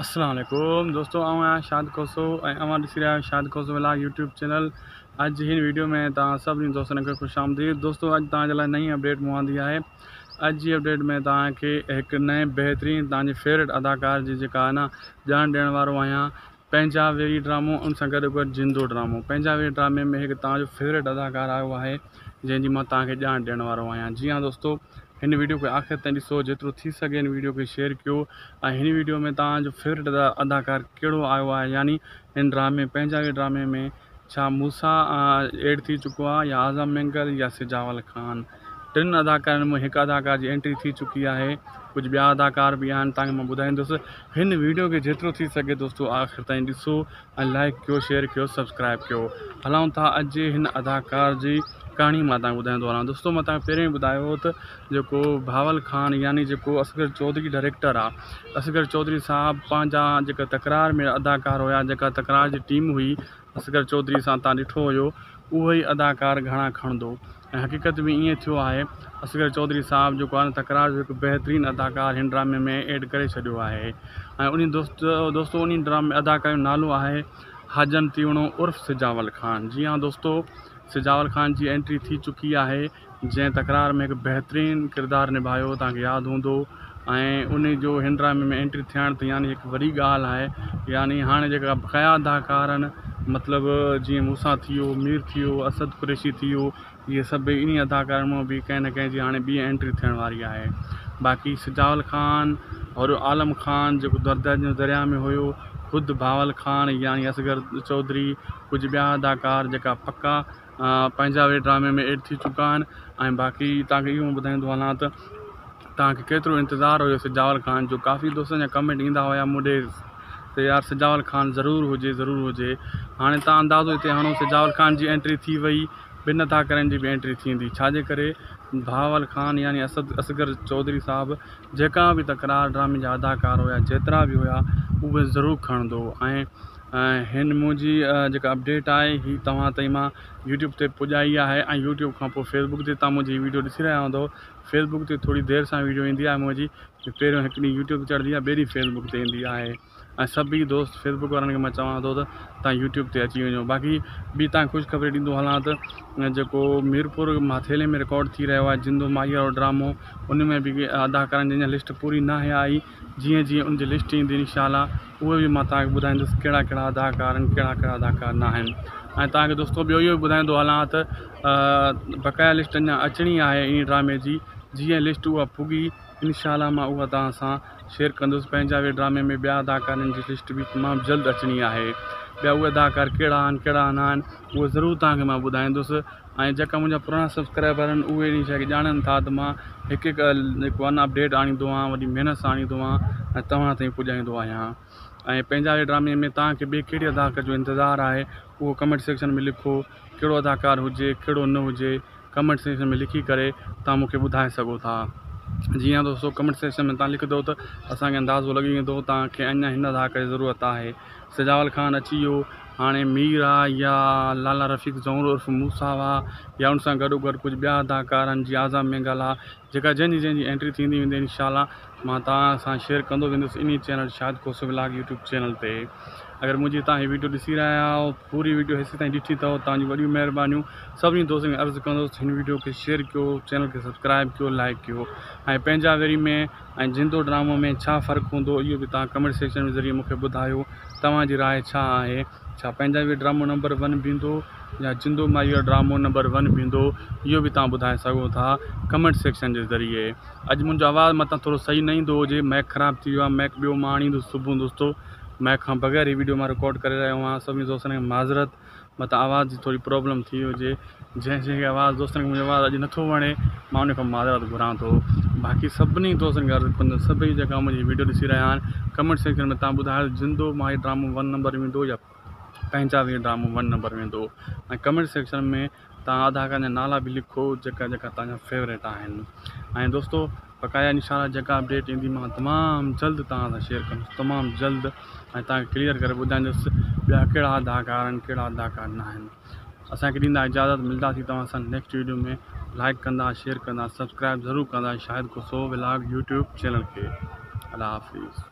السلام عليڪم دوستو آئون آهيان شاد کوسو ۽ اوهان ڏسي رهيا آهيو Shad Khoso vlog YouTube channel اڄ هن ويڊيو ۾ توهان سڀني دوستن کي خوش آمديد دوستو اڄ توهان جي لاء نئين اپڊيٽ مون آندي آهي اڄ جي اپڊيٽ ۾ توهان کي هڪ نئين بهترين توهان جي فيورٽ اداڪار جي جيڪا آهي نه ڄاڻ ڏيڻ وارو آهيان پنهنجا ويري ڊرامو ان سان گڏو گڏ جندو ڊرامو پنهنجا ويري ڊرامي ۾ هڪ توهان جو فيورٽ اداڪار آيو آهي جنهن جي مان توهان کي ڄاڻ ڏيڻ وارو آهيان جي ها دوستو هن ويڊيو کي آخر تائين ڏسو جيترو ٿي سگهي هن ويڊيو کي شيئر ڪيو ۽ هن ويڊيو ۾ توهان جو فيورٽ اداڪار ڪهڙو آيو آهي يعني هن ڊرامي پنهنجا ويري ڊرامي ۾ ڇا موسيٰ ايڊ ٿي چڪو آهي يا اعظم مينگل يا سجاول خان ٽن اداڪارن مان هڪ اداڪار جي انٽري ٿي چڪي آهي ڪجهه ٻيا اداڪار به آهن تان کي مان ٻڌائيندس هن ويڊيو کي جيترو ٿي سگهي دوستو آخر تائين ڏسو ۽ لائڪ ڪيو شيئر ڪيو سبسڪرائب ڪيو هلون ٿا اڄ جي هن اداڪار جي ڪهاڻي مان تان ٻڌائيندو هلان دوستو مان تان پهرين ٻڌايو هو ته جيڪو بهاول خان يعني جيڪو اصغر چوڌري ڊائريڪٽر آ اصغر چوڌري صاحب پنهنجا جيڪا تڪرار ۾ اداڪار هيا جيڪا تڪرار جي ٽيم هئي اصغر چوڌري سان تان ڏٺو هيو اهو ئي اداڪار گهڻا کڻندو ۽ حقيقت ۾ ائين ٿيو آهي اصغر چوڌري صاحب جيڪو آهي نه تڪرار جو هڪ بهترين اداڪار هن ڊرامي ۾ ايڊ ڪري ڇڏيو آهي ۽ انهي دوست دوستو انهي ڊرامي اداڪار جو نالو آهي حاجن تيوڻو عرف سجاول خان جي ها دوستو سجاول خان جي انٽري ٿي چڪي آهي جنهن تڪرار ۾ هڪ بهترين ڪردار نڀايو توهان کي ياد هوندو ۽ ان جو هن ڊرامي ۾ انٽري ٿيڻ ته يعني هڪ وڏي ڳالهه آهي يعني هاڻي جيڪا بقايا اداڪار آهن مطلب جيئن موسيٰ ٿي ويو مير ٿي ويو اسد قريشي ٿي ويو اهي سڀ انهي اداڪارن مان به ڪنهن نه ڪنهن جي هاڻي ٻي انٽري ٿيڻ واري آهي باقي سجاول خان اور عالم خان جيڪو درد جو درياء ۾ هيو خود بهاول خان يعني اصغر چوڌري ڪجهه ٻيا اداڪار جيڪا پڪا پنهنجا وي ڊرامي ۾ ايڊ ٿي چڪا آهن ۽ باقي توهان کي اهو ٻڌائيندو هلان ته توهان کي ڪيترو انتظار هيو سجاول خان جو ڪافي دوستن جا ڪمينٽ ايندا هيا مون ڏي ته يار سجاول خان ضرور هجي ضرور هجي هاڻي توهان اندازو هتي هڻو سجاول خان جي انٽري ٿي وئي ٻن اداڪارن جي به انٽري ٿيندي ڇاجي ڪري بهاول خان يعني اسد اصغر چوڌري صاحب جيڪا به تڪرار ڊرامي جا اداڪار هيا جيترا به هيا اهي ضرور کڻندو ۽ هن منهنجي جيڪا اپڊيٽ آهي هي توهان تائين مان يوٽيوب تي پڄائي آهي ۽ يوٽيوب کان پوء فيسبوڪ تي توهان منهنجي هي ويڊيو ڏسي رهيا هوندو فيسبوڪ تي ٿوري دير سان ويڊيو ايندي آهي منهنجي پهريون هڪ ڏينهن يوٽيوب تي چڙهندي آهي ٻئي ڏينهن فيسبوڪ تي ايندي آهي ۽ سڀئي دوست فيسبوڪ وارن کي مان چوان ٿو ته توهان يوٽيوب تي اچي وڃو باقي ٻي توهان کي خوشخبري ڏيندو هلان ته جيڪو ميرپور ماٿيلي ۾ رڪارڊ ٿي رهيو آهي جندو مائي وارو ڊرامو ان ۾ به اداڪارن جي اڃا لسٽ پوري ناهي آئي جيئن جيئن ان جي لسٽ ايندي انشاء الله اهي به مان توهان کي ٻڌائيندس ڪهڙا ڪهڙا اداڪار آهن ڪهڙا ڪهڙا اداڪار نه آهن ۽ توهان کي دوستو ٻيو اهو به ٻڌائيندو هلان ته بقايا لسٽ اڃا اچڻي آهي ان ڊرامي جي جيئن لسٽ اها پڳي انشاء الله مان اها توهان سان شيئر ڪندس پنهنجا وي ڊرامي ۾ ٻيا اداڪارن جي لسٽ به تمام جلد اچڻي آهي ٻيا اهي اداڪار ڪهڙا آهن ڪهڙا نه آهن اهي ضرور توهان کي مان ٻڌائيندس ۽ جيڪا منهنجا پراڻا سبسڪرائبر آهن اهي ان شيء کي ڄاڻن ٿا ته مان هڪ هڪ جيڪو آهي نه اپڊيٽ آڻيندو آهيان وڏي محنت سان آڻيندو آهيان ۽ توهان تائين پڄائيندو آهيان ۽ پنهنجا وي ڊرامي ۾ توهان کي ٻئي ڪهڙي اداڪار جو انتظار آهي اهو ڪمينٽ سيڪشن ۾ لکو ڪهڙو اداڪار هجي ڪهڙو نه هجي ڪمينٽ سيڪشن ۾ لکي ڪري توهان مون کي ٻڌائي سگهو ٿا جي ها دوستو ڪمينٽ سيڪشن ۾ توهان لکندو ته اسان کي اندازو لڳي ويندو توهان کي اڃا هن اداڪار جي ضرورت آهي سجاول خان اچي ويو هاڻي مير آ يا لالا رفيق زئور عرف موسيٰ آ يا ان سان گڏو گڏ ڪجهه ٻيا اداڪار آهن جيئن اعظم مينگل آ جيڪا جنهن جي جنهن جي انٽري ٿيندي ويندي انشاء الله مان توهان سان شيئر ڪندو ويندس انهي channel Shahid Khoso vlog YouTube channel تي اگر منهنجي توهان هي ويڊيو ڏسي رهيا آهيو پوري ويڊيو هيسي تائين ڏٺي اٿو توهان جون وڏيون مهربانيون سڀني دوستن کي عرض ڪندس هن ويڊيو کي شيئر ڪيو چينل کي سبسڪرائب ڪيو لائڪ ڪيو ۽ پنهنجا ويري ۾ ۽ جندو ڊرامو ۾ ڇا فرق هوندو اهو به توهان ڪمينٽ سيڪشن ۾ ذريعي مونکي ٻڌايو توهان جي راء ڇا آهي ڇا پنهنجا وي ڊرامو نمبر ون بيهندو يا جندو مائي جو ڊرامو نمبر ون بيهندو اهو به توهان ٻڌائي سگهو ٿا ڪمينٽ سيڪشن جي ذريعي اڄ منهنجو آواز متان ٿورو صحيح نه ايندو هجي مائڪ خراب ٿي ويو آهي مائڪ ٻيو مان آڻيندس صبح دوستو مائڪ کان بغير هي ويڊيو مان رڪارڊ ڪري رهيو آهيان سڀني دوستن کي معذرت متان آواز جي ٿوري پرابلم ٿي هجي جنهن جنهن کي آواز دوستن کي منهنجو آواز اڄ نٿو وڻي مان ان کان معذرت گهران ٿو باقي سڀني دوستن کي عرض ڪندس سڀئي جيڪا منهنجي ويڊيو ڏسي رهيا آهن ڪمينٽ سيڪشن ۾ تان ٻڌايو جندو ماهي ڊرامو ون نمبر ويندو يا پنهنجا وي ڊرامو ون نمبر ويندو ۽ ڪمينٽ سيڪشن ۾ تان اداڪارن جا نالا به لکو جيڪا جيڪا تان جا فيوريٽ آهن ۽ دوستو بقايا انشاء الله جيڪا اپڊيٽ ايندي مان تمام جلد توهان سان شيئر ڪندس تمام جلد ۽ توهان کي ڪليئر ڪري ٻڌائيندس ٻيا ڪهڙا اداڪار آهن ڪهڙا اداڪار نه آهن اسان کي ڏيندا اجازت ملنداسين توهان سان نيڪسٽ ويڊيو ۾ لائڪ ڪندا شيئر ڪندا سبسڪرائب ضرور ڪندا Shahid Khoso vlog YouTube channel کي الله حافظ.